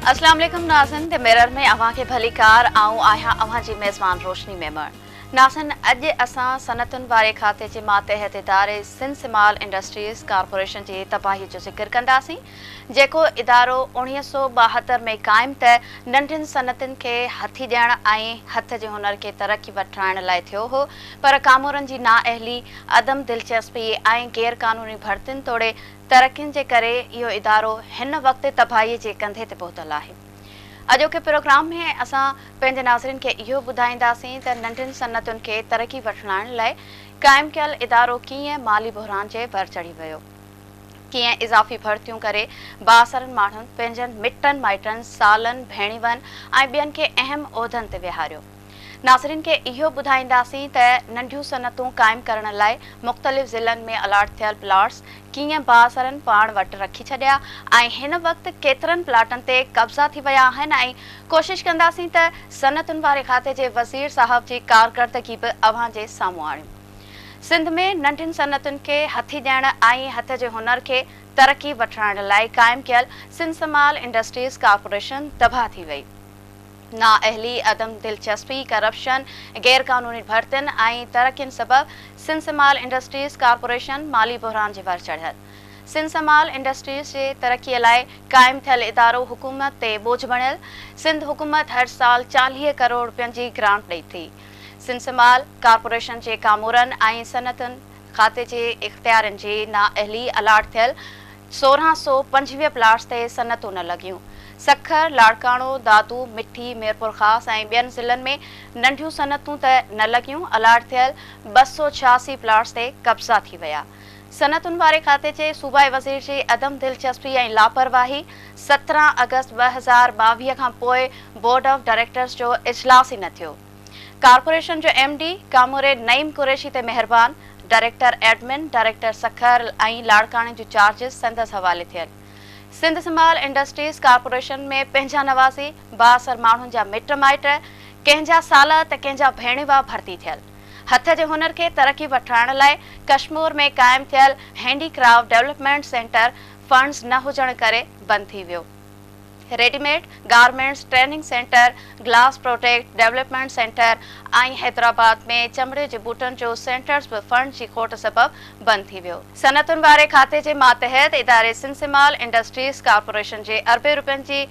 اسلام عليڪم ناظرين the mirror ۾ اوهان کي ڀليڪار آئون آهيان اوهان جي ميزبان روشني ميمڻ ناظرين اڄ اسان صنعتن واري کاتي جي ماتحت اداري سنڌ سمال انڊسٽريز ڪارپوريشن جي تباهي جو ذڪر ڪنداسين جيڪو ادارو 1972 ۾ قائم ته ننڍين صنعتن کي هٿي ڏيڻ ۽ هٿ جي هنر کي ترقي وٺرائڻ لاء ٿيو هو پر ڪامورن جي نااهلي، عدم دلچسپي ۽ غير قانوني ڀرتين توڙي ترقين جي ڪري اهو ادارو هن وقت تباهي جي ڪنڌي تي پهتل آهي. اڄوڪي پروگرام ۾ اسان پنهنجي ناظرين کي اهو ٻڌائينداسين ته ننڍين صنعتن کي ترقي وٺرائڻ لاء قائم ڪيل ادارو ڪيئن مالي بحران جي ور چڙهي ويو. ڪيئن اضافي ڀرتيون ڪري بااثرن ماڻهن پنهنجن مٽن مائٽن، سالن، ڀيڻيون ۽ ٻين کي اهم عهدن تي ويهاريو. ناظرين کي اهو ٻڌائينداسين ته ننڍيون صنعتون قائم ڪرڻ لاء مختلف ضلعن ۾ الاٽ ٿيل پلاٽس ڪيئن بااثرن پاڻ وٽ رکي ڇڏيا ۽ هن وقت ڪيترن پلاٽن تي قبضا ٿي ويا آهن ۽ ڪوشش ڪنداسين ته صنعتن واري کاتي جي وزير صاحب جي ڪارڪردگي به اوهان جي سامهون آڻيون. سنڌ ۾ ننڍين صنعتن کي هٿي ڏيڻ ۽ هٿ جي هنر کي ترقي وٺرائڻ لاء قائم ڪيل سنڌ سمال انڊسٽريز ڪارپوريشن تباهه ٿي وئي. نااهلي، عدم دلچسپي، ڪرپشن، غيرقانوني ڀرتين ۽ ترقين سبب سنڌ سمال انڊسٽريز ڪارپوريشن مالي بحران جي ور چڙهيل. سنڌ سمال انڊسٽريز جي ترقي لاء قائم ٿيل ادارو حڪومت تي ٻوجهه بڻيل، سنڌ حڪومت هر سال 40 ڪروڙ رپين جي گرانٽ ڏئي ٿي. سنڌ سمال ڪارپوريشن جي ڪامورن ۽ صنعتن کاتي جي اختيارين جي نااهلي الاٽ ٿيل 1625 پلاٽس تي صنعتون نه لڳيون. سکر، لاڙڪاڻو، دادو، مٺي، ميرپورخاص ۽ ٻين ضلعن ۾ ننڍيون صنعتون ته نه لڳيون، الاٽ ٿيل 286 پلاٽس تي قبضا ٿي ويا. صنعتن واري کاتي جي صوبائي وزير جي عدم دلچسپي ۽ لاپرواهي 17 آگسٽ 2022 کان پوء بورڊ آف ڊائريڪٽرز جو اجلاس ئي نه ٿيو. ڪارپوريشن جو ايم ڊي ڪاموري نعيم قريشي تي مهربان، ڊائريڪٽر ايڊمن، ڊائريڪٽر سکر ۽ لاڙڪاڻي جون چارجز سندس حوالي ٿيل. سنڌ سمال انڊسٽريز ڪارپوريشن ۾ پنهنجا نوازي، بااثر ماڻهن جا مٽ مائٽ، ڪنهن جا سالا ته ڪنهن جا ڀيڻيوا ڀرتي ٿيل. هٿ جي هنر کي ترقي وٺرائڻ لاء ڪشمور ۾ قائم ٿيل handy craft development centre funds نه هجڻ ڪري بند ٿي ويو. Readymade garments training centre, glass product development centre ۽ Hyderabad ۾ چمڙي جي بوٽن جو سينٽرز به فنڊ جي کوٽ سبب بند ٿي ويو. صنعتن واري کاتي جي ماتحت اداري سنڌ سمال انڊسٽريز ڪارپوريشن جي اربين روپين جي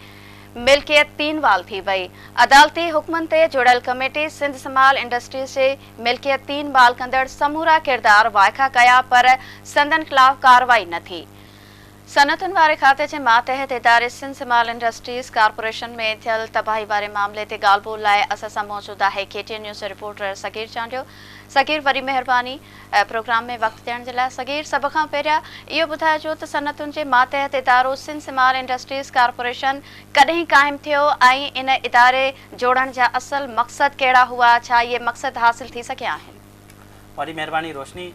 ملڪيت تين وال ٿي وئي. عدالتي حڪمن تي جوڙيل ڪميٽي سنڌ سمال انڊسٽريز جي ملڪيت تين وال ڪندڙ سمورا ڪردار وائکا ڪيا پر سندن خلاف ڪارروائي نه ٿي. صنعتن واري کاتي جي ماتحت اداري سنڌ سمال انڊسٽريز ڪارپوريشن ۾ ٿيل تباهي واري معاملي تي ڳالهه ٻولهه لاء اسان سان موجود آهي ڪي ٽي اين نيوز جو رپورٽر صغير چانڊيو. صغير وڏي مهرباني پروگرام ۾ وقت ڏيڻ جي لاء. صغير سڀ کان پهريان اهو ٻڌائجو ته صنعتن جي ماتحت ادارو سنڌ سمال انڊسٽريز ڪارپوريشن ڪڏهن قائم ٿيو ۽ ان اداري جوڙڻ جا اصل مقصد ڪهڙا هئا، ڇا اهي مقصد حاصل ٿي سگهيا آهن؟ وڏي مهرباني روشني.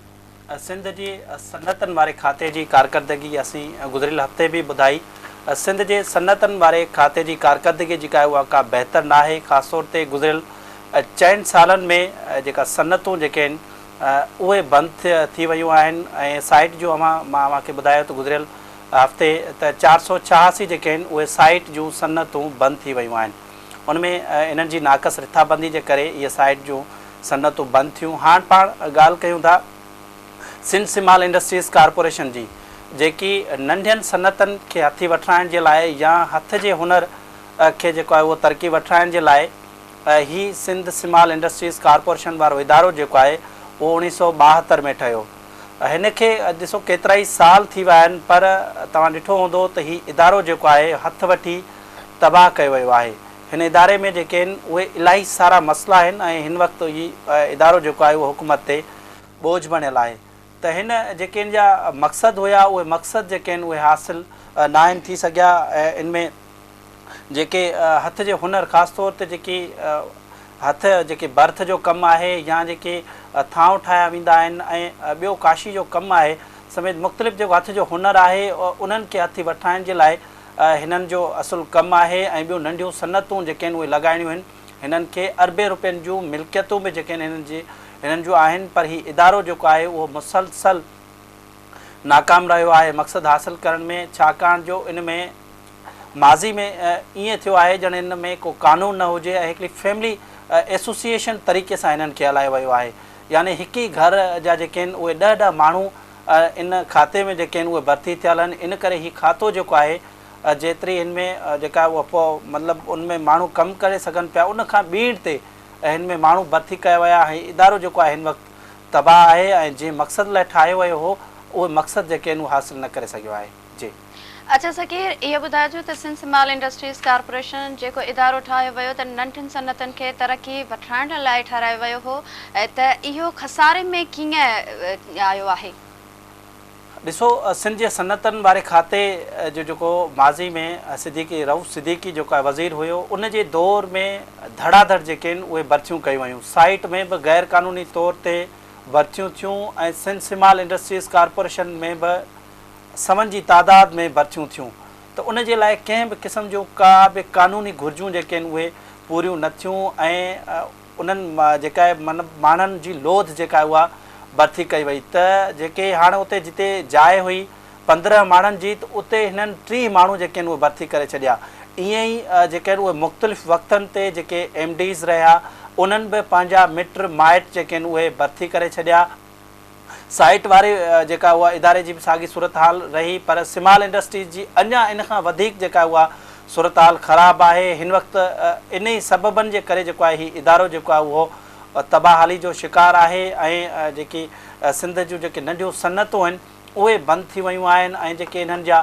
سنڌ جي صنعتن واري کاتي جي ڪارڪردگي اسين گذريل هفتي به ٻڌائي. سنڌ جي صنعتن واري کاتي جي ڪارڪردگي جيڪا آهي اها ڪا بهتر ناهي خاص طور تي گذريل چئن سالن ۾ جيڪا صنعتون جيڪي آهن اهي بند ٿي ويون آهن ۽ سائيٽ جو اوهان مان اوهان کي ٻڌايو ته گذريل هفتي ته 486 جيڪي آهن اهي سائيٽ جون صنعتون بند ٿي ويون آهن ان ۾ انهن جي ناقص رٿابندي جي ڪري اهي سائيٽ جون صنعتون بند ٿيون. هاڻ پاڻ ڳالهه ڪيون ٿا سنڌ سمال انڊسٽريز ڪارپوريشن جي، جيڪي ننڍين صنعتن کي هٿي وٺرائڻ جي لاء يا هٿ جي هنر کي جيڪو آهي اهو ترقي وٺرائڻ جي لاء هي سنڌ سمال انڊسٽريز ڪارپوريشن وارو ادارو جيڪو آهي اهو 1972 ۾ ٺهيو. هن کي ڏسو ڪيترائي سال ٿي ويا آهن پر توهان ڏٺو هوندو ته هي ادارو جيڪو آهي هٿ وٺي تباهه ڪيو ويو آهي. هن اداري ۾ جيڪي آهن اهي الاهي سارا مسئلا آهن ۽ هن وقت هي ادارو جيڪو آهي اهو حڪومت تي ٻوجهه بڻيل آهي ته هن جيڪي ان جا مقصد هيا اهي مقصد جيڪي آهن اهي حاصل ناهن ٿي سگهيا ۽ ان ۾ جيڪي هٿ جي هنر خاص طور تي جيڪي هٿ جيڪي برٿ جو ڪم آهي يا جيڪي ٿانو ٺاهيا ويندا آهن ۽ ٻيو ڪاشي جو ڪم آهي سميت مختلف جيڪو هٿ جو هنر آهي انهن کي هٿي وٺرائڻ جي لاء هنن جو اصل ڪم آهي ۽ ٻيون ننڍيون صنعتون جيڪي آهن اهي لڳائڻيون آهن. هنن کي اربين روپين جون ملڪيتون به جيڪي آهن هنن جي هنن جون آهن پر هي ادارو جيڪو آهي اهو مسلسل ناڪام رهيو آهي مقصد حاصل ڪرڻ ۾ ڇاڪاڻ جو ان ۾ ماضي ۾ ائين ٿيو آهي ڄڻ ان ۾ ڪو قانون نه هجي ۽ هڪڙي فيملي ايسوسيئيشن طريقي سان هنن کي هلايو ويو آهي يعني هڪ ئي گهر جا جيڪي آهن اهي ڏهه ڏهه ماڻهو ان کاتي ۾ جيڪي آهن اهي ڀرتي ٿيل آهن ان ڪري هي کاتو جيڪو آهي جيتري هن ۾ جيڪا اها مطلب ان ۾ ماڻهو ڪم ڪري سگهن پيا ان کان ٻيڻ تي هن ۾ ماڻهو ڀرتي ڪيا ويا ۽ ادارو جيڪو آهي هن وقت تباهه آهي ۽ جنهن مقصد لاء ٺاهيو ويو هو اهي مقصد جيڪي آهن اهي حاصل نه ڪري سگهيو آهي. جي. اڇا صغير اهو ٻڌائجو ته سنڌ سمال انڊسٽريز ڪارپوريشن جيڪو ادارو ٺاهيو ويو ته ننڍين صنعتن کي ترقي وٺرائڻ لاء ٺهرايو ويو هو ته اهو خساري ۾ ڪيئن آيو آهي؟ ڏسو سنڌ جي صنعتن واري کاتي جو جيڪو ماضي ۾ صديقي رئوف صديقي جيڪو آهي وزير هيو ان جي دور ۾ ڌڙا ڌڙ جيڪي آهن اهي ڀرتيون ڪيون ويون سائيٽ ۾ به غير قانوني طور تي ڀرتيون ٿيون ۽ سنڌ سمال انڊسٽريز ڪارپوريشن ۾ به سون جي تعداد ۾ ڀرتيون ٿيون ته ان جي لاء ڪنهن به قسم جون ڪا به قانوني گهرجون جيڪي آهن اهي پوريون نه ٿيون ۽ انهن جيڪا آهي ماڻهن جي لوڌ جيڪا آهي اها ڀرتي ڪئي وئي ته جيڪي هاڻ اتي جتي جاء هئي 15 ماڻهن جي ته اتي هنن 30 ماڻهو جيڪي آهن اهي ڀرتي ڪري ڇڏيا ائين ئي جيڪي آهن اهي مختلف وقتن تي جيڪي ايم ڊيز رهيا انهن به پنهنجا مٽ مائٽ جيڪي آهن اهي ڀرتي ڪري ڇڏيا. سائيٽ واري جيڪا اها اداري جي به ساڳي صورتحال رهي پر سمال انڊسٽريز جي اڃا ان کان وڌيڪ جيڪا اها صورتحال خراب آهي هن وقت انهي سببن جي ڪري جيڪو آهي هي ادارو جيڪو آهي اهو تباهه حالي جو شڪار آهي ۽ جيڪي سنڌ جون جيڪي ننڍيون صنعتون آهن اهي بند ٿي ويون آهن ۽ جيڪي انهن جا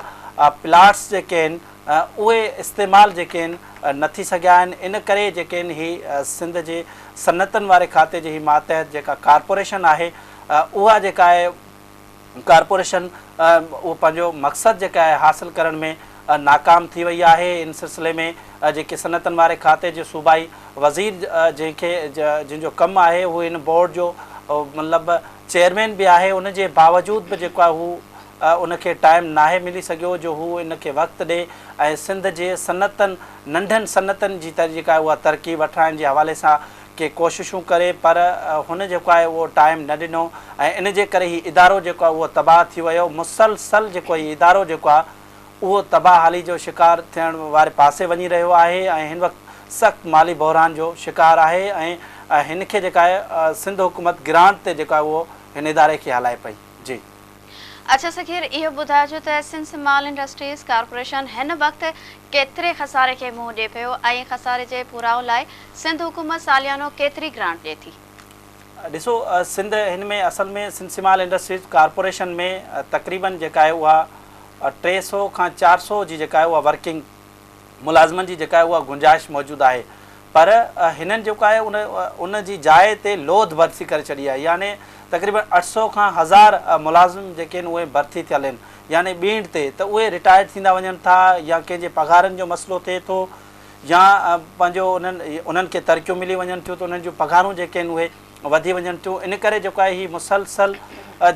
پلاٽس جيڪي آهن اهي استعمال جيڪي آهن نه ٿي سگهيا آهن ان ڪري جيڪي آهن هي سنڌ جي صنعتن واري کاتي جي هي ماتحت جيڪا ڪارپوريشن آهي اها جيڪا آهي ڪارپوريشن اهو پنهنجو مقصد جيڪا آهي حاصل ڪرڻ ۾ ناڪام ٿي وئي آهي ان سلسلي ۾ جيڪي صنعتن واري کاتي جي صوبائي وزير جنهن کي جنهن جو ڪم آهي هو ان بورڊ جو مطلب چيئرمين به آهي ان جي باوجود به جيڪو آهي هو ان کي ٽائيم ناهي ملي سگهيو جو هو ان کي وقت ڏي ۽ سنڌ جي صنعتن ننڍن صنعتن جي جيڪا آهي اها ترقي وٺرائڻ جي حوالي سان ڪي ڪوششون ڪري پر هن جيڪو آهي اهو ٽائيم نه ڏنو ۽ ان جي ڪري هي ادارو جيڪو آهي اهو تباهه ٿي ويو مسلسل جيڪو هي ادارو جيڪو آهي اهو تباهه حالي جو شڪار ٿيڻ واري پاسي وڃي رهيو آهي ۽ هن وقت سخت مالي بحران جو شڪار آهي ۽ هن کي جيڪا آهي سنڌ حڪومت گرانٽ تي جيڪو آهي اهو هن اداري کي هلائي پئي. جي. اڇا صغير اهو ٻڌائجو ته سنڌ سمال انڊسٽريز ڪارپوريشن هن وقت ڪيتري خساري کي منهن ڏئي پيو ۽ خساري جي پورائو لاء سنڌ حڪومت ساليانو ڪيتري گرانٽ ڏئي ٿي؟ ڏسو سنڌ هن ۾ اصل ۾ سنڌ سمال انڊسٽريز ڪارپوريشن ۾ تقريبن جيڪا آهي اها 300 کان 400 جي جيڪا آهي اها ورڪنگ ملازمن جي جيڪا آهي اها گنجائش موجود آهي پر هنن جيڪو آهي ان ان جي جاء تي لوڌ ڀرتي ڪري ڇڏي آهي يعني تقريبن 800 کان 1000 ملازم جيڪي آهن اهي ڀرتي ٿيل آهن يعني ٻيڻ تي ته اهي رٽائرڊ ٿيندا وڃن ٿا يا ڪنهن جي پگهارن جو مسئلو ٿئي ٿو يا پنهنجو انهن انهن کي ترقيون ملي وڃن ٿيون ته انهن جون پگهارون جيڪي آهن اهي وڌي وڃن ٿيون ان ڪري جيڪو آهي هي مسلسل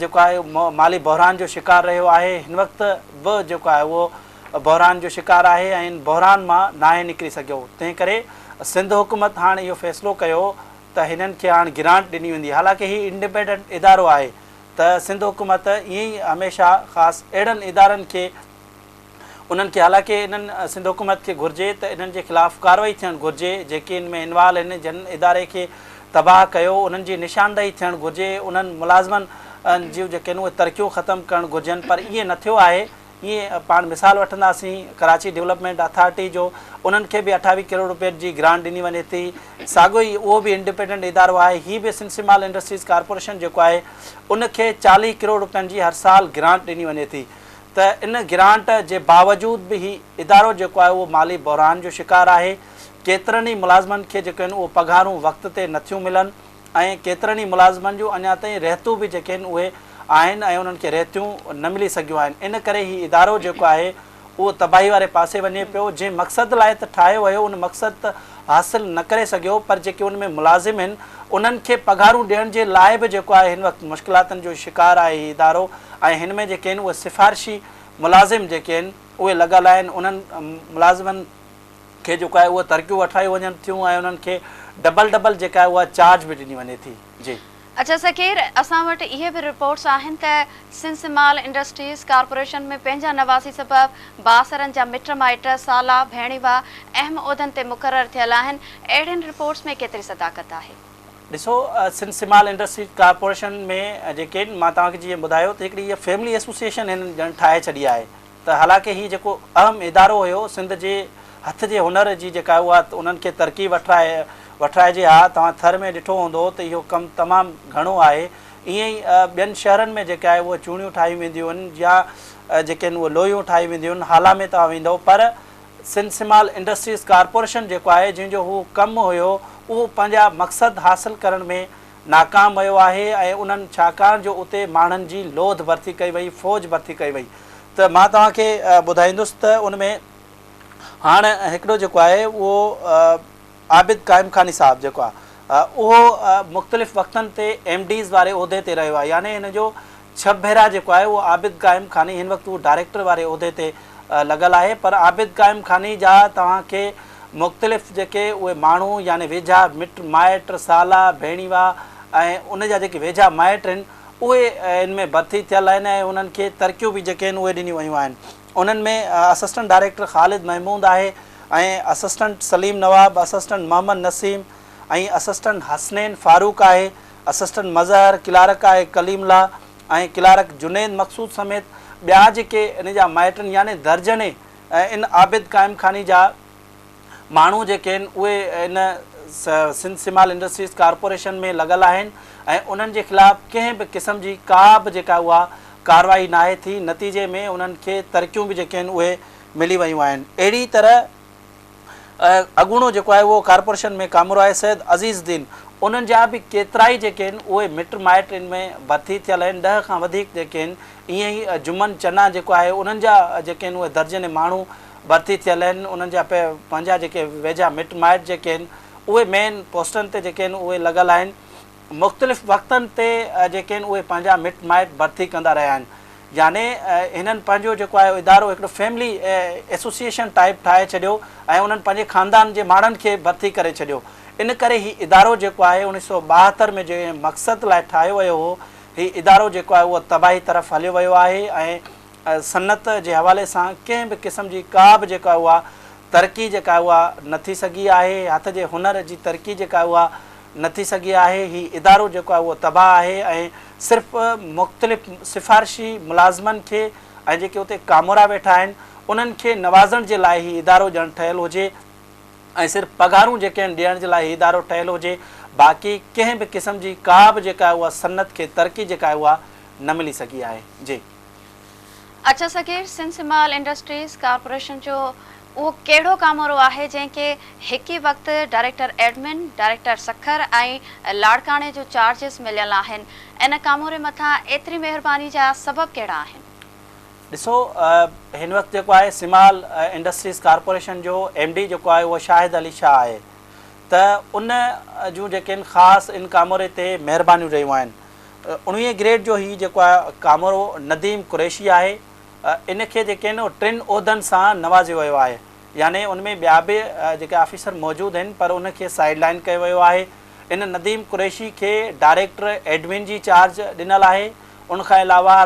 جيڪو آهي مالي بحران جو شڪار رهيو آهي هن وقت به جيڪو آهي اهو بحران جو شڪار آهي ۽ ان بحران مان ناهي نڪري سگهيو تنهن ڪري سنڌ حڪومت هاڻ اهو فيصلو ڪيو ته هنن کي هاڻ گرانٽ ڏني ويندي حالانڪه هي انڊيپينڊنٽ ادارو آهي ته سنڌ حڪومت ائين ئي هميشه خاص اهڙن ادارن کي انهن کي حالانڪه انهن سنڌ حڪومت کي گهرجي ته انهن جي خلاف ڪارروائي ٿيڻ گهرجي جيڪي ان ۾ انوالو آهن جن اداري کي تباهه ڪيو انهن جي نشاندهي ٿيڻ گهرجي انهن ملازمن جون جيڪي آهن اهي ترقيون ختم ڪرڻ گهرجن پر ائين نه ٿيو آهي ائين پاڻ مثال وٺنداسين ڪراچي ڊولپمينٽ اٿارٽي جو انهن کي به 28 ڪروڙ روپين جي گرانٽ ڏني وڃي ٿي ساڳيو ئي اهو به انڊيپينڊنٽ ادارو آهي هي به سنڌ سمال انڊسٽريز ڪارپوريشن جيڪو آهي ان کي 40 ڪروڙ روپين جي هر سال گرانٽ ڏني وڃي ٿي ته ان گرانٽ جي باوجود به هي ادارو جيڪو آهي اهو مالي بحران جو شڪار آهي ڪيترن ئي ملازمن کي جيڪو آهن اهو پگهارون وقت تي نٿيون ملن ۽ ڪيترن ئي ملازمن جون اڃا تائين رهتون به جيڪي آهن اهي آهن ۽ انهن کي رهتيون نه ملي سگهيون آهن ان ڪري هي ادارو جيڪو آهي اهو تباهي واري پاسي وڃي پيو جنهن مقصد لاء ته ٺاهيو ويو ان مقصد ته حاصل نه ڪري سگهيو پر جيڪي ان ۾ ملازم آهن انهن کي پگهارون ڏيڻ جي لاء به جيڪو آهي هن وقت مشڪلاتن جو شڪار آهي هي ادارو ۽ هن ۾ جيڪي آهن اهي سفارشي ملازم جيڪي آهن اهي لڳل آهن انهن ملازمن کي جيڪو آهي اهو ترقيون وٺرايون وڃن ٿيون ۽ انهن کي ڊبل ڊبل جيڪا آهي اها چارج به ڏني وڃي ٿي. جي. اڇا صغير، اسان وٽ اهي به رپورٽس آهن ته سنڌ سمال انڊسٽريز ڪارپوريشن ۾ پنهنجا نوازي سبب بااثرن جا مٽ مائٽ، سالا، ڀيڻيوا اهم عهدن تي مقرر ٿيل آهن، اهڙين رپورٽس ۾ ڪيتري صداقت آهي؟ ڏسو سنڌ سمال انڊسٽريز ڪارپوريشن ۾ جيڪي مان توهان کي جيئن ٻڌايو ته هڪڙي هيء فيملي ايسوسيئيشن هنن ڄڻ ٺاهي ڇڏي آهي ته حالانڪه هي جيڪو اهم ادارو هيو سنڌ جي هٿ جي هنر جي جيڪا اها انهن کي ترقي وٺرائي وٺرائجي ها توهان ٿر ۾ ڏٺو هوندو ته اهو ڪم تمام گهڻو آهي ائين ئي ٻين شهرن ۾ جيڪا آهي اهي چوڻيون ٺاهيون وينديون آهن يا جيڪي آهن اهي لوهيون ٺاهيون وينديون آهن هالا ۾ توهان ويندؤ پر سنڌ سمال انڊسٽريز ڪارپوريشن جيڪو آهي جنهن جو هو ڪم هيو اهو پنهنجا مقصد حاصل ڪرڻ ۾ ناڪام ويو آهي ۽ انهن ڇاڪاڻ جو اتي ماڻهن جي لوڌ ڀرتي ڪئي وئي فوج ڀرتي ڪئي وئي ته مان توهان کي ٻڌائيندس ته ان ۾ هاڻ هڪڙو جيڪو آهي اهو عابد قائم خاني صاحب جيڪو آهي اهو مختلف وقتن تي ايم ڊيز واري عهدي تي رهيو آهي يعني هن جو ڇهه ڀيرا جيڪو آهي اهو عابد قائم خاني هن وقت اهو ڊائريڪٽر واري عهدي تي لڳل آهي پر عابد قائم خاني جا توهان کي مختلف جيڪي اهي ماڻهو يعني ويجها مٽ مائٽ سالا ڀيڻيوا ۽ ان جا جيڪي ويجها مائٽ آهن اهي ان ۾ ڀرتي ٿيل آهن ۽ انهن کي ترقيون به جيڪي آهن اهي ڏنيون ويون آهن انهن ۾ اسسٽنٽ ڊائريڪٽر خالد محمود آهي ۽ assistant Saleem Nawab, assistant Muhammad Naseem ۽ assistant Hasnain Farooq آهي، اسسٽنٽ مظهر، ڪلارڪ آهي ڪليم الله ۽ ڪلارڪ جنيد مقصود سميت ٻيا جيڪي ان جا مائٽن يعني درجنين ان عابد قائم خاني جا ماڻهو جيڪي آهن اهي ان سنڌ سمال انڊسٽريز ڪارپوريشن ۾ لڳل آهن ۽ انهن جي خلاف ڪنهن به قسم جي ڪا به جيڪا اها ڪارروائي ناهي ٿي نتيجي ۾ انهن کي ترقيون به جيڪي آهن اهي ملي ويون آهن اهڙي طرح اڳوڻو جيڪو آهي اهو ڪارپوريشن ۾ ڪامورو آهي سيد عزيز الدين انهن جا به ڪيترائي جيڪي آهن اهي مٽ مائٽ ان ۾ ڀرتي ٿيل آهن 10 کان وڌيڪ جيڪي آهن ائين ئي جمن چنا جيڪو آهي انهن جا جيڪي آهن اهي درجنين ماڻهو ڀرتي ٿيل آهن انهن جا پنهنجا جيڪي ويجها مٽ مائٽ جيڪي آهن اهي مين پوسٽن تي جيڪي آهن اهي لڳل آهن مختلف وقتن تي جيڪي آهن اهي پنهنجا مٽ مائٽ ڀرتي ڪندا رهيا آهن يعني هنن پنهنجو جيڪو آهي ادارو هڪڙو فيملي ايسوسيئيشن ٽائيپ ٺاهي ڇڏيو ۽ انهن پنهنجي خاندان جي ماڻهن کي ڀرتي ڪري ڇڏيو ان ڪري هي ادارو جيڪو آهي 1972 ۾ جنهن مقصد لاء ٺاهيو ويو هو هي ادارو جيڪو آهي اهو تباهي طرف هليو ويو آهي ۽ صنعت جي حوالي سان ڪنهن به قسم جي ڪا به جيڪا اها ترقي جيڪا اها نه ٿي سگهي آهي هٿ جي هنر جي ترقي جيڪا اها نه ٿي سگهي آهي، هي ادارو جيڪو آهي اهو تباهه آهي ۽ صرف مختلف سفارشي ملازمن کي ۽ جيڪي اتي ڪامورا ويٺا آهن انهن کي نوازڻ جي لاء هي ادارو ڄڻ ٺهيل هجي ۽ صرف پگهارون جيڪي آهن ڏيڻ جي لاء هي ادارو ٺهيل هجي باقي ڪنهن به قسم جي ڪا به جيڪا آهي اها صنعت کي ترقي جيڪا آهي اها نه ملي سگهي آهي. جي. اڇا Saghir, Sindh small industries corporation جو اهو ڪهڙو ڪامورو آهي جنهن کي هڪ ئي وقت ڊائريڪٽر ايڊمن، ڊائريڪٽر سکر ۽ لاڙڪاڻي جو چارجز مليل آهن؟ ان ڪاموري مٿان ايتري مهرباني جا سبب ڪهڙا آهن؟ ڏسو هن وقت جيڪو آهي سمال انڊسٽريز ڪارپوريشن جو ايم ڊي جيڪو آهي اهو شاهد علي شاهه آهي ته ان جون جيڪي آهن خاص ان ڪاموري تي مهربانيون رهيون آهن 19 گريڊ جو هي جيڪو آهي ڪامورو نديم قريشي آهي ان کي جيڪي آهن ٽن عهدن سان نوازيو ويو آهي يعني ان ۾ ٻيا به جيڪي آفيسر موجود آهن پر ان کي سائيڊ لائين ڪيو ويو آهي ان نديم قريشي کي ڊائريڪٽر ايڊمن جي چارج ڏنل آهي ان کان علاوه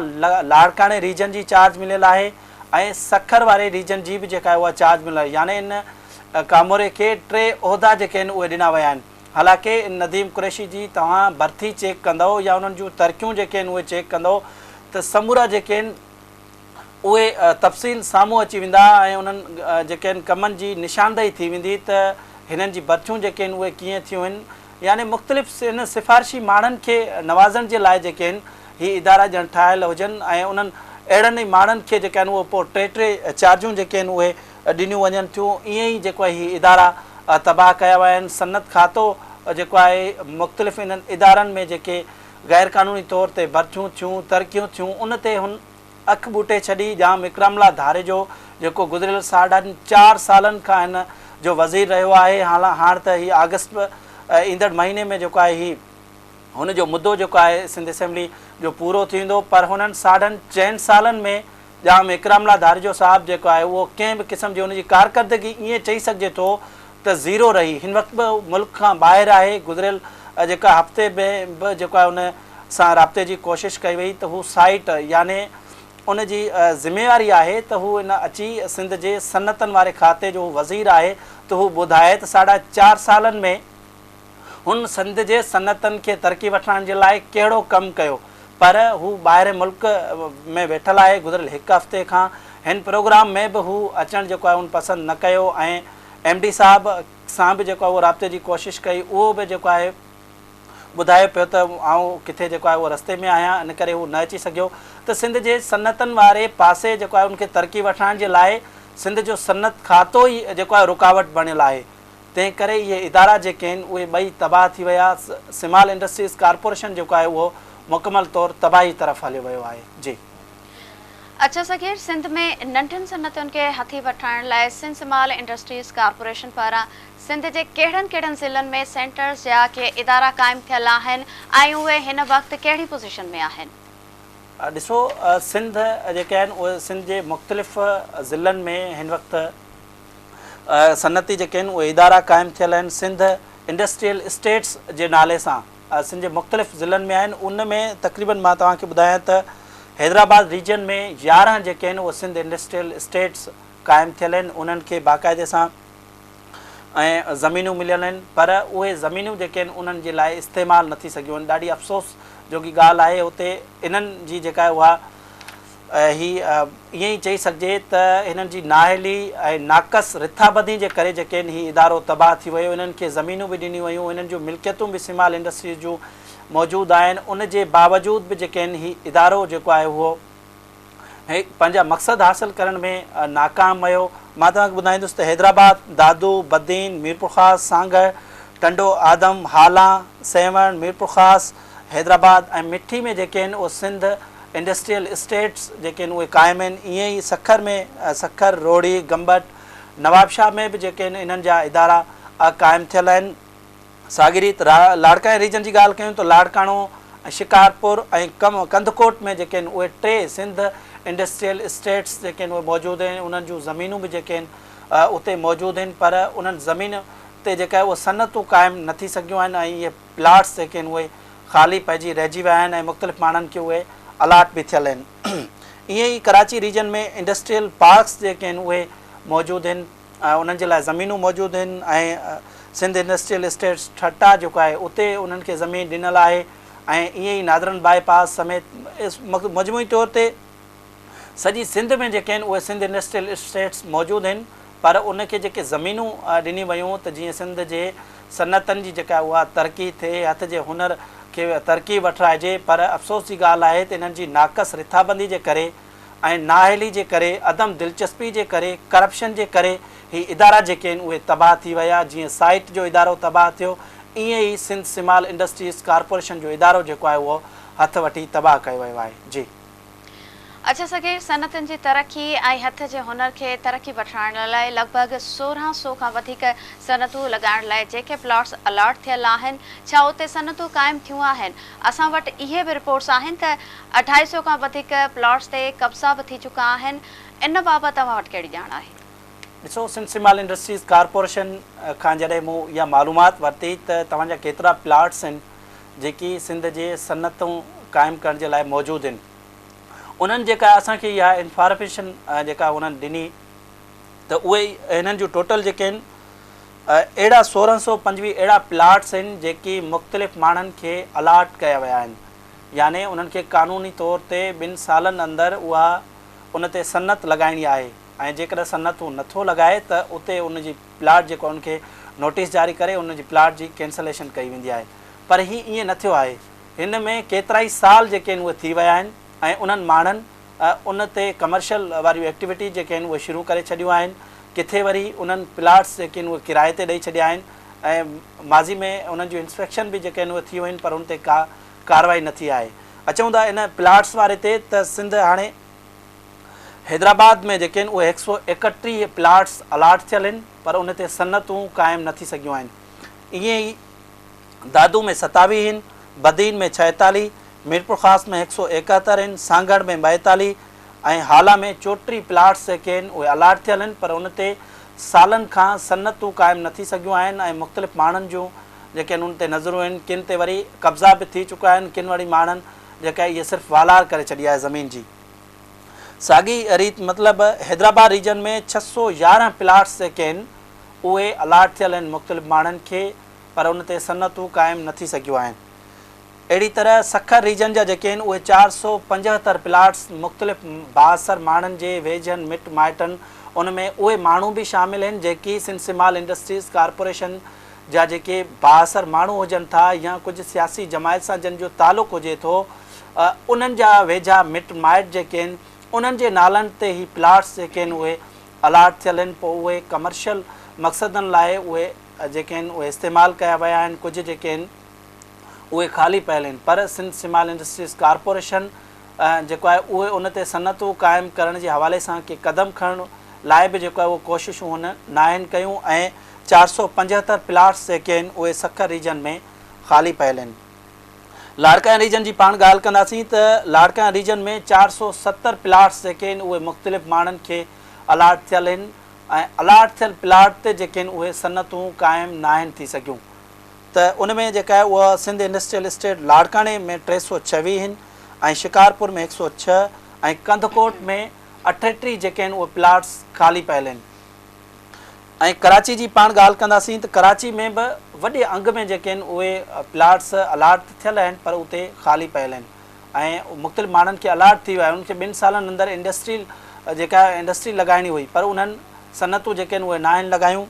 لاڙڪاڻي ريجن جي چارج مليل آهي ۽ سکر واري ريجن جي به جيڪا آهي اها چارج مليل آهي يعني ان ڪاموري کي ٽي عهدا جيڪي آهن اهي ڏنا ويا آهن حالانڪه ان نديم قريشي جي توهان ڀرتي چيڪ ڪندؤ يا انهن جون ترقيون جيڪي آهن اهي چيڪ ڪندؤ ته سمورا جيڪي آهن اهي تفصيل سامهون اچي ويندا ۽ انهن جيڪي آهن ڪمن جي نشاندهي ٿي ويندي ته هنن جي ڀرتيون جيڪي آهن اهي ڪيئن ٿيون آهن يعني مختلف ان سفارشي ماڻهن کي نوازڻ جي لاء جيڪي آهن هي ادارا ڄڻ ٺاهيل هجن ۽ انهن اهڙن ئي ماڻهن کي جيڪي آهن اهي پوء ٽي ٽي چارجون جيڪي آهن اهي ڏنيون وڃن ٿيون ائين ئي جيڪو آهي هي ادارا تباهه ڪيا ويا آهن صنعت کاتو جيڪو آهي مختلف انهن ادارن ۾ جيڪي غير قانوني طور تي ڀرتيون ٿيون، ترقيون ٿيون، ان تي هن اک ٻوٽي ڇڏي. ڄام اڪرام الله ڌاريجو جيڪو گذريل ساڍن چار سالن کان هن جو وزير رهيو آهي، هاڻ ته هي آگسٽ ايندڙ مهيني ۾ جيڪو آهي هي هن جو مدو جيڪو آهي سنڌ اسيمبلي جو پورو ٿيندو پر هنن ساڍن چئن سالن ۾ ڄام اڪرام الله ڌاريجو صاحب جيڪو آهي اهو ڪنهن به قسم جي هن جي ڪارڪردگي ائين چئي سگهجي ٿو ته زيرو رهي. هن وقت به ملڪ کان ٻاهر آهي. گذريل جيڪا هفتي ۾ به جيڪو آهي ان سان رابطي جي ڪوشش ڪئي وئي ته هو سائيٽ يعني ان جي ذميواري آهي ته هو ان اچي سنڌ جي صنعتن واري کاتي جو هو وزير آهي ته هو ٻڌائي ته ساڍا چار سالن ۾ هن سنڌ جي صنعتن کي ترقي وٺرائڻ جي لاء ڪهڙو ڪم ڪيو پر هو ٻاهرين ملڪ ۾ ويٺل آهي گذريل هڪ هفتي کان هن پروگرام ۾ به هو اچڻ جيڪو آهي ان پسند نه ڪيو ۽ ايم ڊي صاحب سان به جيڪو آهي اهو رابطي جي ڪوشش ڪئي اهو به جيڪو آهي ٻڌايو پيو ته آئون ڪٿي جيڪو آهي اهو رستي ۾ آهيان ان ڪري هو نه اچي سگهيو ته سنڌ جي صنعتن واري پاسي جيڪو آهي ان کي ترقي وٺرائڻ جي لاء سنڌ جو صنعت کاتو ئي جيڪو آهي رڪاوٽ بڻيل آهي تنهن ڪري اهي ادارا جيڪي آهن اهي ٻئي تباهه ٿي ويا، سمال انڊسٽريز ڪارپوريشن جيڪو آهي اهو مڪمل طور تباهي طرف هليو ويو آهي. جي. اڇا صغير، سنڌ ۾ ننڍين صنعتن کي هٿي وٺرائڻ لاء سنڌ سمال انڊسٽريز ڪارپوريشن پاران سنڌ جي ڪهڙن ڪهڙن ضلعن ۾ سينٽرز يا ڪي ادارا قائم ٿيل آهن ۽ اهي هن وقت ڪهڙي پوزيشن ۾ آهن؟ ڏسو سنڌ جيڪي آهن اهي سنڌ جي مختلف ضلعن ۾ هن وقت صنعتي جيڪي آهن اهي ادارا قائم ٿيل آهن سنڌ انڊسٽريل اسٽيٽس جي نالي سان سنڌ جي مختلف ضلعن ۾ آهن ان ۾ تقريبن مان توهان کي ٻڌايان ته حيدرآباد ريجن ۾ 11 جيڪي آهن اهي سنڌ انڊسٽريل اسٽيٽس قائم ٿيل آهن انهن کي باقاعدي سان ۽ زمينون مليل آهن پر اهي زمينون جيڪي آهن انهن جي لاء استعمال نه ٿي سگهيون آهن ڏاڍي افسوس جوڳي ڳالهه آهي اتي انهن جي جيڪا اها هي ائين ئي چئي سگهجي ته هنن جي نااهلي ۽ ناقص رٿابندي جي ڪري جيڪي هي ادارو تباهه ٿي ويو، انهن کي زمينون به ڏنيون ويون، انهن جون ملڪيتون به سمال انڊسٽريز جون موجود آهن، ان جي باوجود به جيڪي هي ادارو جيڪو آهي اهو پنهنجا مقصد حاصل ڪرڻ ۾ ناڪام ويو. مان توهان کي ٻڌائيندس ته حيدرآباد، دادو، بدين، ميرپورخاص، سانگهڙ، ٽنڊو آدم، هالا، سيوهڻ، ميرپورخاص، حيدرآباد ۽ مٺي ۾ جيڪي آهن اهي سنڌ انڊسٽريل اسٽيٽس جيڪي آهن اهي قائم آهن ائين ئي سکر ۾ سکر، روهڙي، گمبٽ، نوابشاهه ۾ به جيڪي آهن انهن جا ادارا قائم ٿيل آهن. ساڳي ريت لاڙڪاڻي ريجن جي ڳالهه ڪيون ته لاڙڪاڻو ۽ شڪارپور ۽ ڪنڌڪوٽ ۾ جيڪي آهن اهي ٽي سنڌ انڊسٽريل اسٽيٽس جيڪي آهن اهي موجود آهن انهن جون زمينون به جيڪي آهن اتي موجود آهن پر انهن زمين تي جيڪا آهي اهي صنعتون قائم نه ٿي سگهيون آهن ۽ اهي پلاٽس جيڪي آهن اهي خالي پئجي رهجي ويا آهن ۽ مختلف ماڻهن کي اهي الاٽ به ٿيل آهن. ائين ئي ڪراچي ريجن ۾ انڊسٽريل پارڪس جيڪي آهن اهي موجود آهن انهن جي لاء زمينون موجود آهن ۽ سنڌ انڊسٽريل اسٽيٽس ٺٽا جيڪو آهي اتي انهن کي زمين ڏنل آهي ۽ ائين ئي نادرن باء پاس سميت مجموعي طور تي سڄي سنڌ ۾ جيڪي آهن اهي سنڌ انڊسٽريل اسٽيٽس موجود آهن پر ان کي جيڪي زمينون ڏنيون ويون ته جيئن سنڌ جي صنعتن جي جيڪا اها ترقي ٿئي هٿ جي هنر کي ترقي وٺرائجي پر افسوس جي ڳالهه آهي ته انهن جي ناقص رٿابندي جي ڪري ۽ نااهلي جي ڪري عدم دلچسپي جي ڪري ڪرپشن جي ڪري هي ادارا جيڪي آهن اهي تباهه ٿي ويا جيئن سائيٽ جو ادارو تباهه ٿيو ائين ئي سنڌ سمال انڊسٽريز ڪارپوريشن جو ادارو جيڪو آهي اهو هٿ وٺي تباهه ڪيو ويو آهي جي. اڇا صغير صنعتن جي ترقي ۽ هٿ جي هنر کي ترقي وٺرائڻ لاء لڳ ڀڳ 1600 کان وڌيڪ صنعتون لڳائڻ لاء جيڪي پلاٽس الاٽ ٿيل آهن ڇا اتي صنعتون قائم ٿيون آهن؟ اسان وٽ اهي به رپورٽس آهن ته اڍائي سئو کان وڌيڪ پلاٽس تي قبضا به ٿي چڪا آهن ان بابت اوهان وٽ ڪهڙي ڄاڻ آهي؟ ڏسو سنڌ سمال انڊسٽريز ڪارپوريشن کان جڏهن مون اها معلومات ورتي ته توهان جا ڪيترا پلاٽس آهن جيڪي سنڌ جي صنعتون قائم ڪرڻ جي لاء موجود آهن انهن جيڪا اسان کي اها انفارميشن جيڪا انهن ڏني ته اهي هنن جون ٽوٽل جيڪي آهن اهڙا 1625 اهڙا پلاٽس آهن جيڪي مختلف ماڻهن کي الاٽ ڪيا ويا آهن يعني انهن کي قانوني طور تي ٻن سالن اندر اها ان تي صنعت لڳائڻي آهي ۽ جيڪڏهن صنعت هو نٿو لڳائي ته اتي ان جي پلاٽ جيڪو ان کي نوٽيس جاري ڪري ان جي پلاٽ جي ڪينسليشن ڪئي ويندي آهي پر هي ائين نه ٿيو آهي هن ۾ ڪيترائي سال جيڪي آهن اهي ٿي ويا آهن ۽ انهن ماڻهن ان تي ڪمرشل واريون ايڪٽيوٽيز جيڪي آهن اهي شروع ڪري ڇڏيون آهن ڪٿي وري انهن پلاٽس جيڪي آهن اهي ڪرائي تي ڏئي ڇڏيا آهن ۽ ماضي ۾ انهن جون انسپيڪشن به جيڪي آهن اهي ٿي ويون پر ان تي ڪا ڪارروائي نه ٿي آهي اچون ٿا ان پلاٽس واري تي ته سنڌ هاڻي حيدرآباد ۾ جيڪي آهن اهي 131 پلاٽس الاٽ ٿيل آهن پر ان تي صنعتون قائم نه ٿي سگهيون آهن ائين ئي دادو ۾ 27 آهن، بدين ۾ 46، ميرپورخاص ۾ 171 آهن، سانگهڙ ۾ 42 ۽ هالا ۾ 34 پلاٽس جيڪي آهن اهي الاٽ ٿيل آهن پر ان تي سالن کان صنعتون قائم نه ٿي سگهيون آهن ۽ مختلف ماڻهن جون جيڪي آهن ان تي نظرون آهن، ڪن تي وري قبضا به ٿي چڪا آهن، ڪن وري ماڻهن جيڪا اهي صرف والار ڪري ڇڏي آهي زمين جي. ساڳي ريت مطلب حيدرآباد ريجن ۾ 611 پلاٽس جيڪي آهن اهي الاٽ ٿيل آهن مختلف ماڻهن کي پر ان تي صنعتون قائم نه ٿي سگهيون آهن. اهڙي طرح سکر ريجن جا جيڪي آهن اهي 475 پلاٽس مختلف بااثر ماڻهن جي ويجهن مٽ مائٽن ان ۾ اهي ماڻهو به شامل آهن جيڪي سنڌ سمال انڊسٽريز ڪارپوريشن جا جيڪي بااثر ماڻهو هجن ٿا يا ڪجهه سياسي جماعت سان جن جو تعلق هجي ٿو انهن جا ويجها مٽ مائٽ جيڪي آهن انهن جي نالن تي هي پلاٽس جيڪي آهن اهي الاٽ ٿيل آهن پوء اهي ڪمرشل مقصدن لاء اهي جيڪي آهن اهي استعمال ڪيا ويا آهن ڪجهه جيڪي آهن اهي خالي پيل آهن پر سنڌ سمال انڊسٽريز ڪارپوريشن جيڪو آهي اهي ان تي صنعتون قائم ڪرڻ جي حوالي سان ڪي قدم کڻڻ لاء به جيڪو آهي اهو ڪوششون هن ناهن ڪيون ۽ 475 پلاٽس جيڪي آهن اهي سکر ريجن ۾ خالي پيل آهن. لاڙڪاڻي ريجن جي پاڻ ڳالهه ڪنداسين ته لاڙڪاڻي ريجن ۾ 470 پلاٽس جيڪي آهن اهي مختلف ماڻهن کي الاٽ ٿيل آهن ۽ الاٽ ٿيل پلاٽ تي جيڪي آهن اهي صنعتون قائم ناهن ٿي سگهيون. ته ان ۾ جيڪا آهي اها سنڌ انڊسٽريل اسٽيٽ لاڙڪاڻي ۾ 326 هن ۽ شڪارپور ۾ 106 ۽ ڪنڌڪوٽ ۾ 38 جيڪي آهن اهي پلاٽس خالي پيل آهن ۽ ڪراچي جي پاڻ ڳالهه ڪنداسين ته ڪراچي ۾ به وڏي انگ ۾ جيڪي آهن اهي پلاٽس الاٽ ته ٿيل آهن پر اتي خالي پيل آهن ۽ مختلف ماڻهن کي الاٽ ٿي ويو آهي انهن کي ٻن سالن اندر انڊسٽريل جيڪا انڊسٽري لڳائڻي هئي پر انهن صنعتون جيڪي آهن اهي ناهن لڳايون.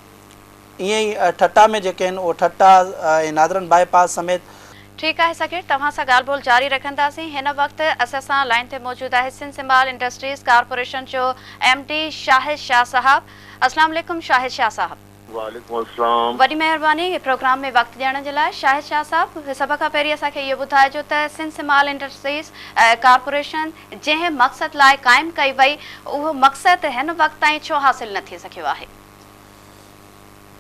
ائين ئي ٺٽا ۾ جيڪي آهن اهي ٺٽا ۽ نادرن باء پاس سميت. ٺيڪ آهي سگهڙ توهان سان ڳالهه ٻولهه جاري رکنداسين هن وقت اسان سان لائين تي موجود آهي سنڌ سمال انڊسٽريز ڪارپوريشن جو ايم ڊي شاهد شاهه صاحب السلام عليڪم شاهد شاهه صاحب. وعليڪم السلام. وڏي مهرباني پروگرام ۾ وقت ڏيڻ جي لاء شاهد شاهه صاحب سڀ کان پهرين اسان کي اهو ٻڌائجو ته سنڌ سمال انڊسٽريز ڪارپوريشن جنهن مقصد لاء قائم ڪئي وئي اهو مقصد هن وقت تائين ڇو حاصل نه ٿي سگهيو آهي.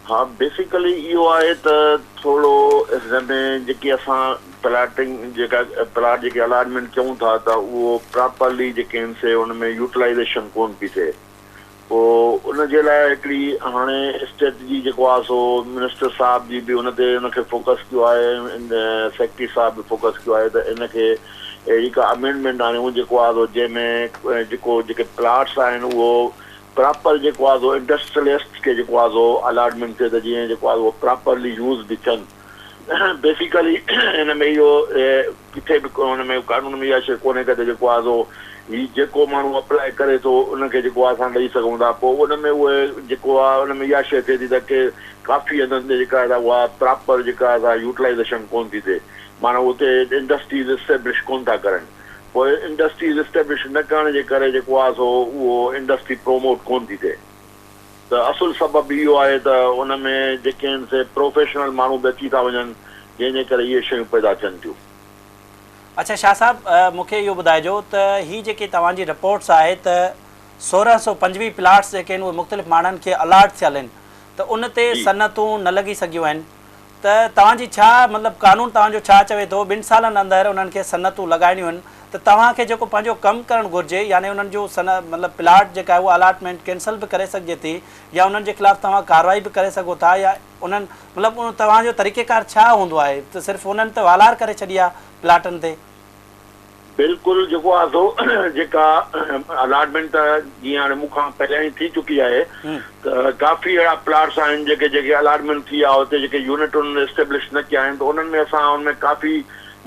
ها بيسيڪلي اهو آهي ته ٿورو هن ۾ جيڪي اسان پلاٽنگ جيڪا پلاٽ جيڪي الاٽمينٽ ڪيون ٿا ته اهو پراپرلي جيڪي آهن سي ان ۾ يوٽيلائيزيشن ڪون پي ٿئي پوء ان جي لاء هڪڙي هاڻي اسٽريٽجي جيڪو آهي سو منسٽر صاحب جي به ان تي ان کي فوڪس ڪيو آهي ۽ سيڪريٽري صاحب به فوڪس ڪيو آهي ته ان کي اهڙي ڪا امينڊمينٽ آڻيون جيڪو آهي سو جنهن ۾ جيڪو جيڪي پلاٽس آهن اهو پراپر جيڪو آ سو انڊسٽريلسٽ کي جيڪو آ سو الاٽمينٽ ٿئي ته جيئن جيڪو آ اهو پراپرلي يوز به ٿين بيسيڪلي هن ۾ اهو ڪٿي به هن ۾ قانون ۾ اها شيء ڪونهي ڪا ته جيڪو آ سو هي جيڪو ماڻهو اپلائي ڪري ٿو ان کي جيڪو آ اسان ڏئي سگهون ٿا پوء ان ۾ اهي جيڪو آ ان ۾ اها شيء ٿئي ٿي ته ڪي ڪافي هنڌن تي جيڪا آ اها پراپر جيڪا آ سا يوٽيلائيزيشن ڪون ٿي ٿئي معنيٰ اتي انڊسٽريز اسٽيبلش ڪون ٿا ڪرن. پوء انڊسٽريز اسٽيبلش نه ڪرڻ جي ڪري جيڪو آهي سو اهو انڊسٽري پروموٽ ڪونه ٿي ٿئي ته اصل سبب اهو آهي ته ان ۾ جيڪي آهن سي پروفيشنل ماڻهو به اچي ٿا وڃن جنهن جي ڪري اهي شيون پيدا ٿين ٿيون. اڇا شاهه صاحب مون کي اهو ٻڌائجو ته هي جيڪي توهان جي رپورٽس آهي ته 1625 پلاٽس جيڪي آهن اهي مختلف ماڻهن کي الاٽ ٿيل آهن ته ان تي صنعتون نه لڳي سگهيون آهن ته توهان جي ڇا مطلب قانون توهان جو ڇا چوي ٿو ٻن سالن اندر انهن کي صنعتون لڳائڻيون آهن ته توهان کي جيڪو پنهنجو ڪم ڪرڻ گهرجي يعني انهن جو مطلب پلاٽ جيڪا آهي اها الاٽمينٽ ڪينسل به ڪري سگهجي ٿي يا انهن جي خلاف توهان ڪارروائي به ڪري سگهو ٿا يا انهن مطلب توهان جو طريقيڪار ڇا هوندو آهي ته صرف انهن ته والار ڪري ڇڏي آهي پلاٽن تي. بلڪل جيڪو آهي سو جيڪا الاٽمينٽ ته جيئن هاڻي مون کان پهريان ئي ٿي چڪي آهي ته ڪافي اهڙا پلاٽس آهن جيڪي جيڪي الاٽمينٽ ٿي آهي اتي جيڪي يونٽ انهن اسٽيبلش نه ڪيا آهن ته انهن ۾ اسان ان ۾ ڪافي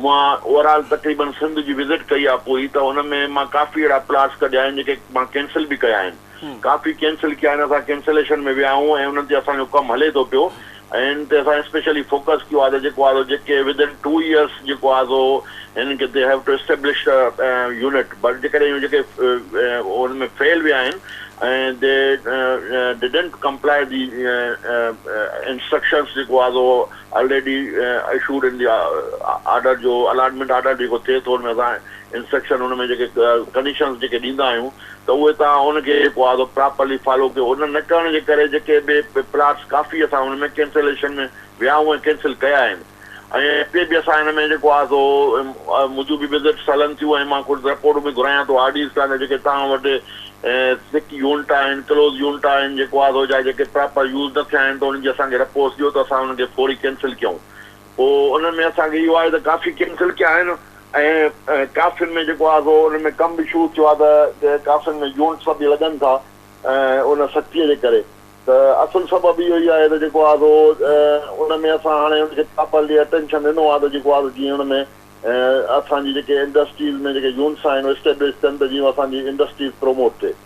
مان اوور آل تقريبن سنڌ جي وزٽ ڪئي آهي پوري ته ان ۾ مان ڪافي اهڙا پلاٽس ڪڍيا آهن جيڪي مان ڪينسل به ڪيا آهن ڪافي ڪينسل ڪيا آهن اسان ڪينسليشن ۾ ويا آهيون ۽ انهن تي اسان جو ڪم هلي ٿو پيو ۽ ان تي اسان اسپيشلي فوڪس ڪيو آهي ته جيڪو آهي سو جيڪي ود ان ٽو ايئرس جيڪو آهي سو هنن کي they have to establish unit but جيڪڏهن اهي جيڪي ان ۾ فيل ويا آهن ۽ the didn't comply the instructions جيڪو آهي سو already issued in the order جو الاٽمينٽ آرڊر جيڪو ٿئي ٿو ان ۾ اسان انسٽرڪشن ان ۾ جيڪي ڪنڊيشنز جيڪي ڏيندا آهيون ته اهي توهان ان کي جيڪو آهي سو پراپرلي فالو ڪيو ان نه ڪرڻ جي ڪري جيڪي به پلاٽس ڪافي اسان ان ۾ ڪينسليشن ۾ ويا آهيون ۽ ڪينسل ڪيا آهن ۽ اڳتي به اسان ان ۾ جيڪو آهي سو منهنجون به وزٽس هلن ٿيون ۽ مان ڪجهه رپورٽون به گهرايان ٿو آر ڊيز کان ته جيڪي توهان وٽ سڪ يونٽ آهن ڪلوز يونٽ آهن جيڪو آهي سو جا جيڪي پراپر يوز نه ٿيا آهن ته انهن جي اسان کي رپورٽس ڏيو ته اسان انهن کي فوري ڪينسل ڪيون. پوء انهن ۾ اسان کي اهو آهي ته ڪافي ڪينسل ڪيا آهن ۽ ڪافين ۾ جيڪو آهي سو انهن ۾ ڪم به شروع ٿيو آهي ته ڪافين ۾ يونٽس به لڳن ٿا ۽ ان سختيء جي ڪري ته اصل سبب اهو ئي آهي ته جيڪو آهي سو ان ۾ اسان هاڻي ان کي پراپرلي اٽينشن ڏنو آهي ته جيڪو آهي سو جيئن ان ۾ اسان جي جيڪي انڊسٽريز ۾ جيڪي يونٽس آهن اسٽيبلش ٿين ته جيئن اسان جي انڊسٽريز پروموٽ ٿئي.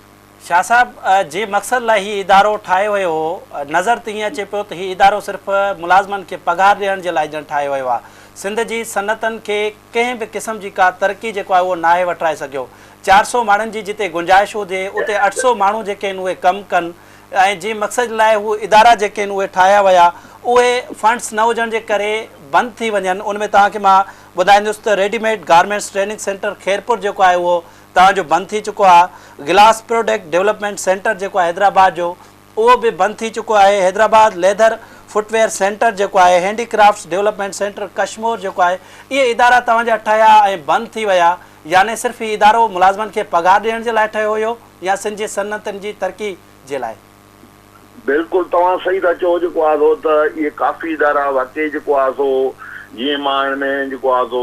شاهه صاحب جنهن مقصد لاء هي ادارو ٺاهيو ويو هو، نظر ته ائين اچي پيو ته هي ادارو صرف ملازمن کي پگهار ڏيڻ جي لاء ڄڻ ٺاهيو ويو آهي. سنڌ جي صنعتن کي ڪنهن به قسم جي ڪا ترقي جيڪو آهي اهو ناهي وٺرائي سگهيو. 400 ماڻهن جي جتي گنجائش هجي اتي 800 ماڻهو جيڪي آهن اهي ڪم ڪن ۽ جنهن مقصد لاء هو ادارا جيڪي آهن اهي ٺاهيا ويا اهي فنڊس نه هجڻ جي ڪري بند ٿي وڃن. ان ۾ توهان کي مان ٻڌائيندس ته readymade garments training centre Khairpur جيڪو آهي اهو توهان جو بند ٿي چڪو آهي، گلاس پروڊڪٽ ڊولپمينٽ سينٽر جيڪو آهي حيدرآباد جو اهو به بند ٿي چڪو آهي، Hyderabad leather footwear centre جيڪو آهي، handicrafts development centre Kashmore جيڪو آهي، اهي ادارا توهان جا ٺهيا ۽ بند ٿي ويا، يعني صرف هي ادارو ملازمن کي پگهار ڏيڻ جي لاء ٺهيو هيو يا سنڌ جي صنعتن جي ترقي جي لاء؟ بلڪل توهان صحيح ٿا چئو جيڪو آهي سو ته اهي ڪافي ادارا واقعي جيڪو آهي سو جيئن مان هن ۾ جيڪو آهي سو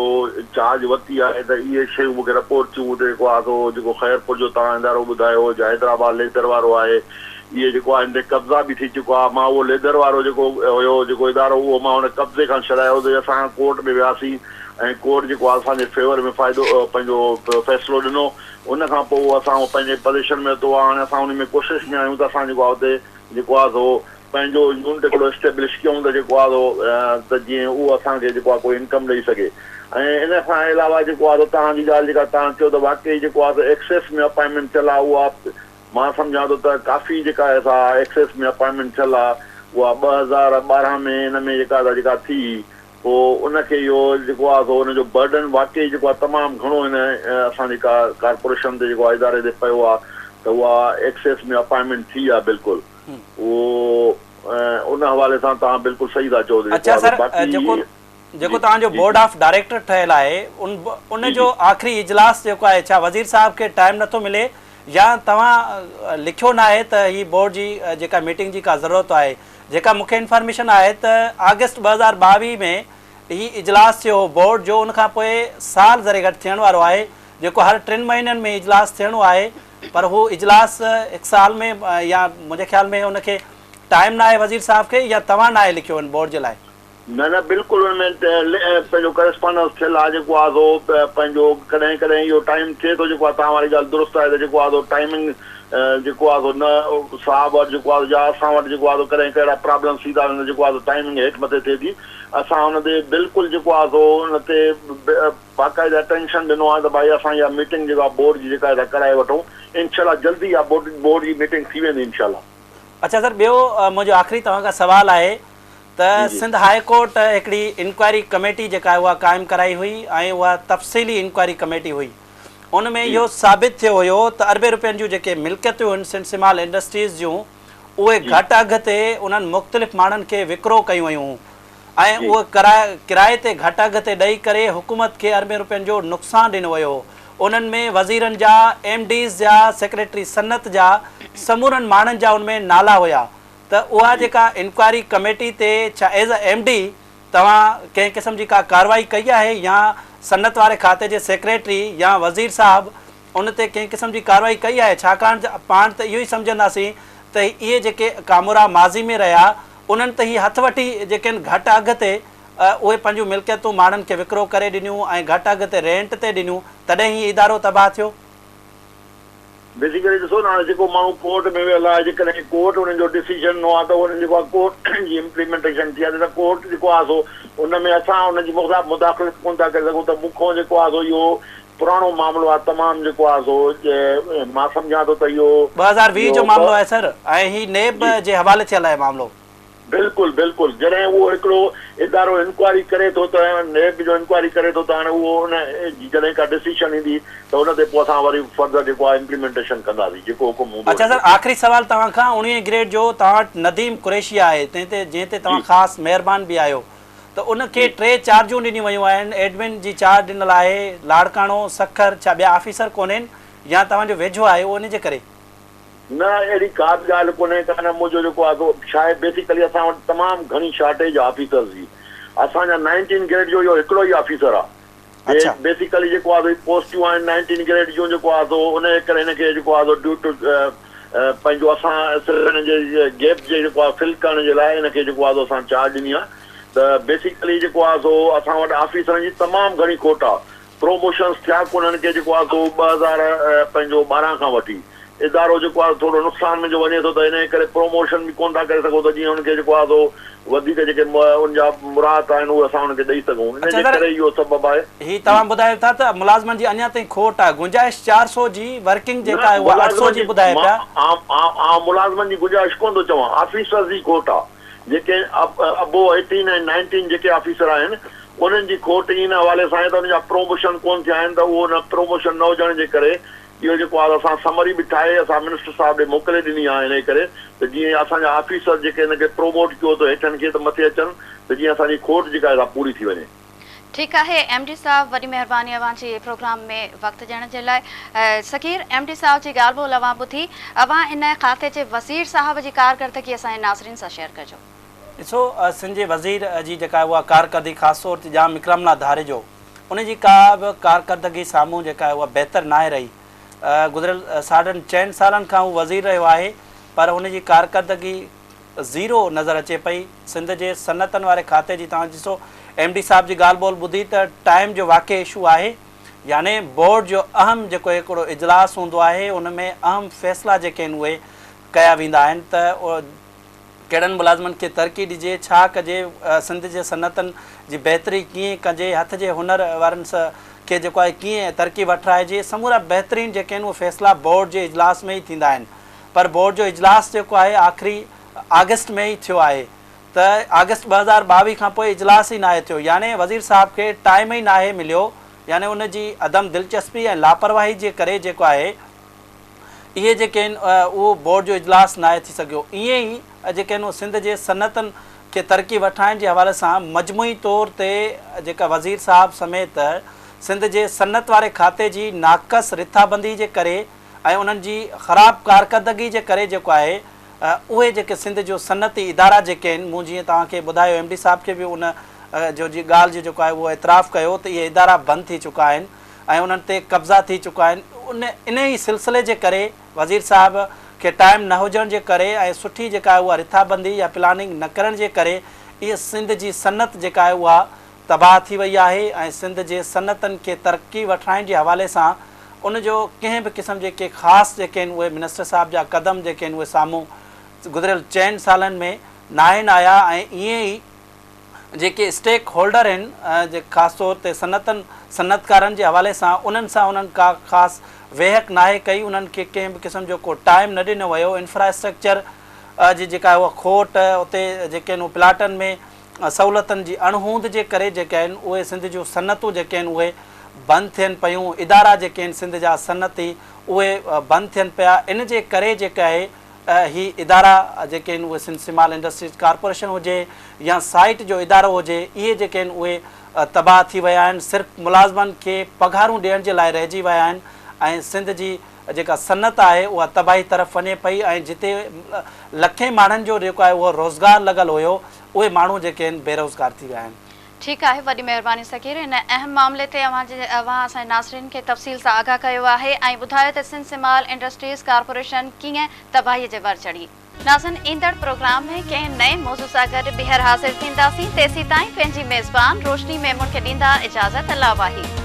چارج ورتي آهي ته اهي شيون مون کي رپورٽ ٿيون ته جيڪو آهي سو جيڪو خيرپور جو توهان ادارو ٻڌايو جا حيدرآباد ليدر وارو آهي اهي جيڪو آهي هن تي قبضا به ٿي چڪو آهي مان اهو ليدر وارو جيڪو هيو جيڪو ادارو اهو مان ان قبضي کان ڇڏايو ته اسان ڪورٽ ۾ وياسين ۽ ڪورٽ جيڪو آهي اسان جي فيور ۾ فائدو پنهنجو فيصلو ڏنو ان کان پوء اسان پنهنجي پزيشن ۾ ورتو آهي هاڻي اسان ان ۾ ڪوشش ۾ آهيون ته اسان جيڪو آهي اتي جيڪو آهي سو پنهنجو يونٽ هڪڙو اسٽيبلش ڪيون ته جيڪو آهي سو ته جيئن اهو اسان کي جيڪو آهي ڪوئي انڪم ڏئي سگهي ۽ ان کان علاوه جيڪو آهي سو توهان جي ڳالهه جيڪا توهان چيو ته واقعي جيڪو آهي سو ايڪسيس ۾ اپائنٽمينٽ ٿيل آهي اها مان سمجهان ٿو ته ڪافي جيڪا آهي سا ايڪسيس ۾ اپائنٽمينٽ ٿيل آهي اها 2012 ۾ ان ۾ جيڪا جيڪا ٿي پوء ان کي اهو جيڪو آهي سو ان جو برڊن واقعي جيڪو آهي تمام گهڻو هن اسان جي ڪارپوريشن تي جيڪو آهي اداري تي پيو آهي ته اها ايڪسيس ۾ اپائنٽمينٽ ٿي آهي بلڪل اهو ان حوالي سان توهان بلڪل صحيح ٿا چئو ته جيڪو اڇا آهي سر سو باقي جيڪو جيڪو جي توهان جو جي بورڊ جي آف ڊائريڪٽر ٺهيل آهي ان ان جي جو جي آخري اجلاس جيڪو آهي ڇا وزير صاحب کي ٽائيم نٿو ملي يا توهان لکيو ناهي ته هي بورڊ جي جيڪا ميٽنگ جي ڪا ضرورت آهي جيڪا مون کي انفارميشن آهي ته آگسٽ 2022 ۾ هي اجلاس ٿيو هو بورڊ جو ان کان پوء سال ذري گهٽ ٿيڻ وارو آهي جيڪو هر ٽن مهينن ۾ اجلاس ٿيڻو آهي پر هو اجلاس هڪ سال ۾ يا منهنجي خيال ۾ ان کي ٽائيم ناهي وزير صاحب کي يا توهان ناهي لکيو ان بورڊ جي لاء. نه نه بلڪل ان ۾ پنهنجو ڪريسپانڊنس ٿيل آهي جيڪو آهي سو پنهنجو ڪڏهن ڪڏهن اهو ٽائيم ٿئي ٿو جيڪو آهي توهان واري ڳالهه درست آهي ته جيڪو آهي سو ٽائيمنگ جيڪو آهي سو نه صاحب وٽ جيڪو آهي يا اسان وٽ جيڪو آهي سو ڪڏهن ڪهڙا پرابلمس ٿي ٿا وڃن جيڪو آهي سو ٽائيمنگ هيٺ مٿي ٿئي ٿي اسان ان تي بلڪل جيڪو آهي سو ان تي باقاعده اٽينشن ڏنو آهي ته ڀائي اسان اها ميٽنگ جيڪا بورڊ جي جيڪا آهي سا ڪرائي وٺون انشاء الله جلدي اها بورڊ جي ميٽنگ ٿي ويندي انشاء الله. اڇا سر ٻيو منهنجو آخري توهان کان سوال آهي ته جي جي. سنڌ هاء ڪورٽ هڪڙي انڪوائري ڪميٽي جيڪا آهي اها قائم ڪرائي هئي ۽ اها تفصيلي انڪوائري ڪميٽي هئي ان ۾ جي. اهو ثابت ٿيو هيو ته اربين روپين جون جيڪي ملڪيتون هن سنڌ سمال انڊسٽريز جون اهي جي. گهٽ اگهه تي انهن مختلف ماڻهن کي وڪرو ڪيون ويون هون ۽ جي. اهي ڪرائي تي گهٽ اگهه تي ڏئي ڪري حڪومت کي اربين روپين جو نقصان ڏنو ويو هو انهن ۾ وزيرن جا ايم ڊيز جا سيڪريٽري صنعت جا سمورن ماڻهن جا ان ۾ نالا هيا ته اها جيڪا انڪوائري ڪميٽي تي ڇا ايز ا ايم ڊي توهان ڪنهن قسم جي ڪا ڪارروائي ڪئي آهي يا صنعت واري کاتي جي سيڪريٽري يا وزير صاحب ان تي ڪنهن قسم جي ڪارروائي ڪئي آهي ڇاڪاڻ ته پاڻ ته اهو ئي سمجهنداسين ته اهي جيڪي ڪامورا ماضي ۾ رهيا انهن ته هي هٿ وٺي جيڪي آهن گهٽ اگهه تي اهي پنهنجون ملڪيتون ماڻهن کي وڪرو ڪري ڏنيون ۽ گهٽ اگهه تي رينٽ تي ڏنيون تڏهن هي ادارو تباهه ٿيو. بيسيڪلي ڏسو نه هاڻي جيڪو ماڻهو ڪورٽ ۾ ويل آهي جيڪڏهن ڪورٽ انهن جو ڊسيزن ڏنو آهي ته انهن جيڪو آهي ڪورٽ جي امپليمينٽيشن ٿي آهي ته ڪورٽ جيڪو آهي سو ان ۾ اسان ان جي مداخلت ڪونه ٿا ڪري سگهون ته مون کان جيڪو آهي سو اهو پراڻو معاملو آهي تمام جيڪو آهي سو مان سمجهان ٿو ته اهو 2020 جو اهو معاملو آهي سر ۽ هي نيب جي. جي حوالي ٿيل آهي معاملو. بلڪل بلڪل جڏهن اهو هڪڙو ادارو انڪوائري ڪري ٿو ته نيب جو انڪوائري ڪري ٿو ته هاڻي اهو ان جي جڏهن ڪا ڊسيشن ايندي ته ان تي پوء اسان وري فرڌر جيڪو آهي امپليمينٽيشن ڪنداسين جيڪو حڪم هوندو اڇا ان سر جو. آخري سوال توهان کان اوڻويهين گريڊ جو توهان وٽ نديم قريشي آهي تنهن تي جنهن تي جي توهان خاص مهربان به آهيو ته ان کي جي. ٽي چارجون ڏنيون ويون آهن ايڊمن جي چارج ڏنل آهي لاڙڪاڻو سکر ڇا ٻيا آفيسر ڪونهن يا توهان جو ويجهو آهي اهو ان جي ڪري. نه اهڙي ڪا به ڳالهه ڪونهي ڪا نه منهنجو جيڪو آهي سو ڇاهي بيسيڪلي اسان وٽ تمام گهڻي شارٽيج آهي آفيسرز جي اسان جا 19 گريڊ جو اهو هڪڙو ئي آفيسر آهي. بيسيڪلي جيڪو آهي پوسٽيون آهن 19 گريڊ جون جيڪو آهي سو ان جي ڪري هن کي جيڪو آهي سو ڊيو ٽو پنهنجو اسان صرف هن جي گيپ جي جيڪو آهي فل ڪرڻ جي لاء هن کي جيڪو آهي سو اسان چارج ڏني آهي ته بيسيڪلي جيڪو آهي سو اسان وٽ آفيسرن جي تمام گهڻي کوٽ آهي. پروموشنز ٿيا ڪونهن ڪي جيڪو آهي سو 2000 پنهنجو 12 کان وٺي ادارو جيڪو آهي ٿورو نقصان ۾ جو وڃي ٿو ته انهيء ڪري پروموشن به ڪونه ٿا ڪري سگهون ته جيئن ان کي جيڪو آهي سو وڌيڪ جيڪي ان جا مراعات آهن اهي اسان ان کي ڏئي سگهون ان جي ڪري اهو سبب آهي. هي توهان ٻڌايو ٿا ته ملازمن جي اڃا تائين کوٽ آهي گنجائش 400 جي ورڪنگ جيڪا آهي اها 800 جي ٻڌائي پيا. آئون ملازمن جي گنجائش ڪونه ٿو چوان آفيسرز جي کوٽ آهي جيڪي ابو 18 ۽ 19 جيڪي آفيسر آهن انهن جي کوٽ ان حوالي سان آهي ته انهن جا پروموشن ڪونه ٿيا آهن ته اهو نه پروموشن نه هجڻ جي ڪري اهو جيڪو آهي اسان سمري به ٺاهي اسان منسٽر صاحب ڏي موڪلي ڏني آهي انهي ڪري ته جيئن اسان جا آفيسر جيڪي هن کي پروموٽ ڪيو ته هيٺن کي ته مٿي اچن ته جيئن اسان جي کوٽ جيڪا آهي سا پوري ٿي وڃي. ٺيڪ آهي ايم ڊي صاحب وڏي مهرباني اوهان جي پروگرام ۾ وقت ڏيڻ جي لاء. صغير ايم ڊي صاحب جي ڳالهه ٻولهه اوهان ٻڌي اوهان ان کاتي جي وزير صاحب جي ڪارڪردگي اسان جي ناظرين سان شيئر ڪجو. ڏسو سنڌ جي وزير جي جيڪا اها ڪارڪردگي خاص طور تي ڄام اڪرام الله ڌاريجو ان جي ڪا به ڪارڪردگي سامهون جيڪا آهي اها بهتر ناهي رهي. گذريل ساڍن چئن سالن کان هو وزير رهيو آهي پر هن جي ڪارڪردگي زيرو نظر اچي پئي. سنڌ جي صنعتن واري کاتي جي توهان ڏسو ايم ڊي صاحب جي ڳالهه ٻولهه ٻڌي ته ٽائيم جو واقعي اشو آهي يعني بورڊ جو اهم جيڪو هڪڙو اجلاس هوندو آهي ان ۾ اهم فيصلا جيڪي آهن اهي ڪيا ويندا آهن ته ڪهڙن ملازمن کي ترقي ڏجي، ڇا ڪجي، سنڌ جي صنعتن جي بهتري ڪيئن ڪجي، هٿ جي هنر وارن کي جيڪو آهي ڪيئن ترقي وٺرائجي، سمورا بهترين جيڪي آهن اهي فيصلا بورڊ جي اجلاس ۾ ئي ٿيندا آهن پر بورڊ جو اجلاس جيڪو آهي آخري آگسٽ ۾ ئي ٿيو آهي ته آگسٽ 2022 کان پوء اجلاس ئي ناهي ٿيو يعني وزير صاحب کي ٽائيم ئي ناهي مليو يعني ان جي عدم دلچسپي ۽ لاپرواهي جي ڪري جيڪو آهي اهي جيڪي آهن اهو بورڊ جو اجلاس ناهي ٿي سگهيو. ائين ئي جيڪي آهن اهو سنڌ جي صنعتن کي ترقي وٺرائڻ جي حوالي سان مجموعي طور تي جيڪا وزير صاحب سميت سنڌ جي صنعت واري کاتي جي ناقص رٿابندي جي ڪري ۽ انهن جي خراب ڪارڪردگي جي ڪري جيڪو آهي اهي جيڪي سنڌ جو صنعتي ادارا جيڪي آهن مون جيئن توهان کي ٻڌايو ايم ڊي صاحب کي به ان جو جي ڳالهه جو جيڪو آهي اهو اعتراف ڪيو ته اهي ادارا بند ٿي چڪا آهن ۽ انهن تي قبضا ٿي چڪا آهن ان انهي سلسلي جي ڪري وزير صاحب کي ٽائيم نه هجڻ جي ڪري ۽ سٺي جيڪا آهي اها رٿابندي يا پلاننگ نه ڪرڻ جي ڪري اهي سنڌ جي صنعت جيڪا آهي اها تباهه ٿي وئي آهي ۽ سنڌ جي صنعتن کي ترقي وٺرائڻ جي حوالي سان ان جو ڪنهن به قسم جي ڪي خاص جيڪي آهن اهي منسٽر صاحب جا قدم جيڪي آهن اهي سامهون گذريل چئن سالن ۾ ناهن آيا ۽ ائين ئي جيڪي اسٽيڪ هولڊر آهن خاص طور تي صنعتن صنعتڪارن جي حوالي سان انهن سان انهن ڪا خاص ويهڪ ناهي ڪئي انهن کي ڪنهن به قسم جو ڪو ٽائيم نه ڏنو ويو انفراسٽرڪچر جي جيڪا اها کوٽ اتي جيڪي آهن پلاٽن ۾ سهولتن جي اڻهوند جي ڪري جيڪي آهن اهي سنڌ جون صنعتون جيڪي آهن اهي بند ٿين پيون ادارا جيڪي آهن سنڌ جا صنعتي اهي بند ٿين پيا ان جي ڪري جيڪا آهي هي ادارا جيڪي آهن اهي سنڌ سمال انڊسٽريز ڪارپوريشن هجي يا سائيٽ جو ادارو هجي اهي جيڪي آهن اهي تباهه ٿي ويا آهن صرف ملازمن کي پگهارون ڏيڻ جي لاء رهجي ويا آهن ۽ سنڌ جي جيڪا صنعت آهي اها تباهي طرف وڃي پئي ۽ جتي لکين ماڻهن جو جيڪو آهي اهو روزگار لڳل هيو اهي ماڻهو جيڪي آهن بيروزگار ٿي ويا آهن. ٺيڪ آهي وڏي مهرباني صغير هن اهم معاملي تي اوهان جي اوهان اسان جي ناظرين کي تفصيل سان آگاهه ڪيو آهي ۽ ٻڌايو ته سنڌ سمال انڊسٽريز ڪارپوريشن ڪيئن تباهي جي ور چڙهي. ناظرين ايندڙ پروگرام ۾ ڪنهن نئين موضوع سان گڏ ٻيهر حاضر ٿينداسين تيسيتائين پنهنجي ميزبان روشني ميمڻ کي ڏيندا اجازت الله واهي.